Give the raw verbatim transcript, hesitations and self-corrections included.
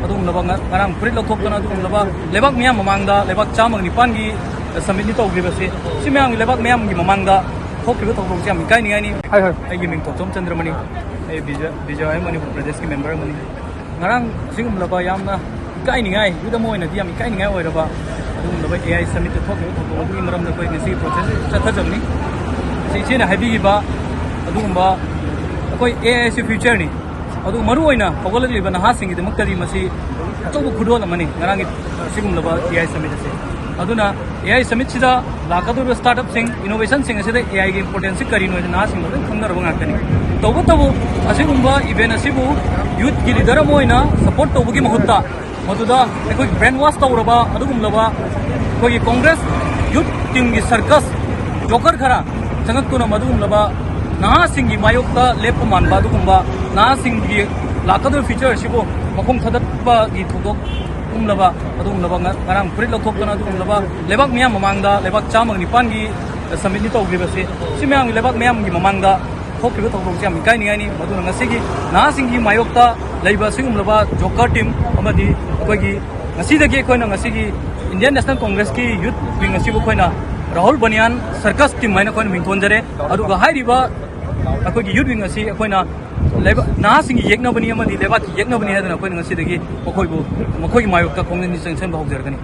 ꯑꯗꯨꯒꯨꯝꯂꯕ ꯉ-, ꯉꯔꯥꯡ ꯐꯨꯔꯤꯠ ꯂꯧꯊꯣꯛꯇꯅ ꯑꯗꯨꯒꯨꯝꯂꯕ ꯂꯩꯕꯥꯛ ꯃꯤꯌꯥꯝ ꯃꯃꯥꯡꯗ, ꯂꯩꯕꯥꯛ ꯆꯥꯝꯃꯒ ꯅꯤꯄꯥꯟꯒꯤ ꯁꯃꯤꯠꯅꯤ ꯇꯧꯈ꯭ꯔꯤꯕꯁꯤ, ꯁꯤ ꯃꯌꯥꯝꯒꯤ ꯂꯩꯕꯥꯛ ꯃꯤꯌꯥꯝꯒꯤ ꯃꯃꯥꯡꯗ ꯊꯣꯛꯈ꯭ꯔꯤꯕ ꯊꯧꯗꯣꯛꯁꯤ ꯌꯥꯝ ꯏꯀꯥꯏꯅꯤꯡꯉꯥꯏꯅꯤ꯫ ꯍꯣꯏ, ꯍꯣꯏ꯫ ꯑꯩꯒꯤ ꯃꯤꯡ ꯊꯣꯛꯆꯣꯝ ꯆꯟꯗ꯭ꯔꯃꯅꯤ꯫ ꯑꯩ ꯕꯤꯖ-, ꯕꯤꯖꯣꯏ ꯑꯃꯅꯤ, ꯄ꯭ꯔꯗꯦꯁꯀꯤ ꯃꯦꯝꯕꯔ ꯑꯃꯅꯤ꯫ ꯉꯔꯥꯡ ꯑꯁꯤꯒꯨꯝꯂꯕ ꯌꯥꯝꯅ ꯏꯀꯥꯏꯅꯤꯡꯉꯥꯏ, ꯌꯨꯠ ꯑꯃ ꯑꯣꯏꯅꯗꯤ ꯌꯥꯝ ꯏꯀꯥꯏꯅꯤꯡꯉꯥꯏ ꯑꯣꯏꯔꯕ ꯑꯗꯨꯒꯨꯝꯂꯕ ꯑꯦ ꯑꯥꯏ ꯁꯃꯤꯠꯇ ꯊꯣꯛꯈꯤꯕ ꯊꯧꯗꯣꯛ ꯑꯗꯨꯒꯤ ꯃꯔꯝꯗ ꯑꯩꯈꯣꯏ ꯉꯁꯤ ꯄ꯭ꯔꯣꯇꯦꯁ ꯆꯠꯊꯖꯕꯅꯤ꯫ ꯁꯤ ꯏꯆꯦꯅ ꯍꯥꯏꯕꯤꯈꯤꯕ ꯑꯗꯨꯒꯨꯝꯕ ꯑꯩꯈꯣꯏ ꯑꯦ ꯑꯥꯏ ꯑꯁꯤ ꯐ꯭ꯌꯨꯆꯔꯅꯤ꯫ ꯑꯗꯨ ꯃꯔꯨ ꯑꯣꯏꯅ ꯍꯧꯒꯠꯂꯛꯂꯤꯕ ꯅꯍꯥꯁꯤꯡꯒꯤꯗꯃꯛꯇꯗꯤ ꯃꯁꯤ ꯑꯆꯧꯕ ꯈꯨꯗꯣꯜ ꯑꯃꯅꯤ, ꯉꯔꯥꯡꯒꯤ ꯑꯁꯤꯒꯨꯝꯂꯕ ꯑꯦ ꯑꯥꯏ ꯁꯃꯤꯠ ꯑꯁꯦ꯫ ꯑꯗꯨꯅ ꯑꯦ ꯑꯥꯏ ꯁꯃꯤꯠꯁꯤꯗ ꯂꯥꯛꯀꯗꯧꯔꯤꯕ ꯁ꯭ꯇꯥꯔꯠ ꯑꯞꯁꯤꯡ, ꯏꯅꯣꯚꯦꯁꯟꯁꯤꯡ ꯑꯁꯤꯗ ꯑꯦ ꯑꯥꯏꯒꯤ ꯏꯝꯄꯣꯔꯇꯦꯟꯁꯁꯤ ꯀꯔꯤꯅꯣ ꯍꯥꯏꯅ ꯅꯍꯥꯁꯤꯡꯅ ꯂꯣꯏ ꯈꯪꯅꯔꯕ ꯉꯥꯛꯇꯅꯤ꯫ ꯇꯧꯕꯇꯕꯨ ꯑꯁꯤꯒꯨꯝꯕ ꯏꯚꯦꯟ ꯑꯁꯤꯕꯨ ꯌꯨꯠꯀꯤ ꯂꯤꯗꯔ ꯑꯃ ꯑꯣꯏꯅ ꯁꯄꯣꯔꯠ ꯇꯧꯕꯒꯤ ꯃꯍꯨꯠꯇ ꯃꯗꯨꯗ ꯑꯩꯈꯣꯏ ꯕ꯭ꯔꯦꯟ ꯋꯥꯁ ꯇꯧꯔꯕ ꯑꯗꯨꯒꯨꯝꯂꯕ ꯑꯩꯈꯣꯏꯒꯤ ꯀꯣꯡꯒ꯭ꯔꯦꯁ ꯌꯨꯠ ꯇꯤꯝꯒꯤ ꯁꯔꯀꯁ ꯖꯣꯀꯔ ꯈꯔ ꯆꯪꯉꯛꯇꯨꯅ ꯃꯗꯨꯒꯨꯝꯂꯕ ꯅꯍꯥꯁꯤꯡꯒꯤ ꯃꯥꯌꯣꯛꯇ ꯂꯦꯞꯄ ꯃꯥꯟꯕ ꯑꯗꯨꯒꯨꯝꯕ ꯅꯍꯥꯁꯤꯡꯒꯤ ꯂꯥꯛꯀꯗꯧꯔꯤꯕ ꯐ꯭ꯌꯨꯆꯔ ꯑꯁꯤꯕꯨ ꯃꯈꯣꯡ ꯊꯥꯗꯠꯄꯒꯤ ꯊꯧꯗꯣꯛ ꯀꯨꯝꯂꯕ ꯑꯗꯨꯒꯨꯝꯂꯕ ꯉ-, ꯉꯔꯥꯡ ꯐꯨꯔꯤꯠ ꯂꯧꯊꯣꯛꯇꯅ ꯑꯗꯨꯒꯨꯝꯂꯕ ꯂꯩꯕꯥꯛ ꯃꯤꯌꯥꯝ ꯃꯃꯥꯡꯗ, ꯂꯩꯕꯥꯛ ꯆꯥꯝꯃꯒ ꯅꯤꯄꯥꯟꯒꯤ ꯁꯃꯤꯠꯅꯤ ꯇꯧꯈ꯭ꯔꯤꯕꯁꯤ, ꯁꯤ ꯃꯌꯥꯝꯒꯤ ꯂꯩꯕꯥꯛ ꯃꯤꯌꯥꯝꯒꯤ ꯃꯃꯥꯡꯗ ꯊꯣꯛꯈꯤꯕ ꯊꯧꯗꯣꯛꯁꯤ ꯌꯥꯝ ꯏꯀꯥꯏꯅꯤꯡꯉꯥꯏꯅꯤ꯫ ꯃꯗꯨꯅ ꯉꯁꯤꯒꯤ ꯅꯍꯥꯁꯤꯡꯒꯤ ꯃꯥꯌꯣꯛꯇ ꯂꯩꯕ ꯑꯁꯤꯒꯨꯝꯂꯕ ꯖꯣꯀꯔ ꯇꯤꯝ ꯑꯃꯗꯤ ꯑꯩꯈꯣꯏꯒꯤ ꯉꯁꯤꯗꯒꯤ ꯑꯩꯈꯣꯏꯅ ꯉꯁꯤꯒꯤ ꯏꯟꯗꯤꯌꯟ ꯅꯦꯁꯅꯦꯜ ꯀꯣꯡꯒ꯭ꯔꯦꯁꯀꯤ ꯌꯨꯠ ꯋꯤꯡ ꯑꯁꯤꯕꯨ ꯑꯩꯈꯣꯏꯅ ꯔꯥꯍꯨꯜ ꯕꯅꯤꯌꯥꯟ ꯁꯔꯀꯁ ꯇꯤꯝ ꯍꯥꯏꯅ ꯑꯩꯈꯣꯏꯅ ꯃꯤꯡꯊꯣꯟꯖꯔꯦ꯫ ꯑꯗꯨꯒ ꯍꯥꯏꯔꯤꯕ ꯑꯩꯈꯣꯏꯒꯤ ꯌꯨꯠ ꯋꯤꯡ ꯑꯁꯤ ꯑꯩꯈꯣꯏꯅ ꯂꯩꯕꯥꯛ ꯅꯍꯥꯁꯤꯡꯒꯤ ꯌꯦꯛꯅꯕꯅꯤ ꯑꯃꯗꯤ ꯂꯩꯕꯥꯛꯀꯤ ꯌꯦꯛꯅꯕꯅꯤ ꯍꯥꯏꯗꯅ ꯑꯩꯈꯣꯏꯅ ꯉꯁꯤꯗꯒꯤ ꯃꯈꯣꯏꯕꯨ, ꯃꯈꯣꯏꯒꯤ ꯃꯥꯌꯣꯛꯇ ꯈꯣꯡꯖꯪꯁꯤ ꯆꯪꯁꯤꯟꯕ ꯍꯧꯖꯔꯒꯅꯤ꯫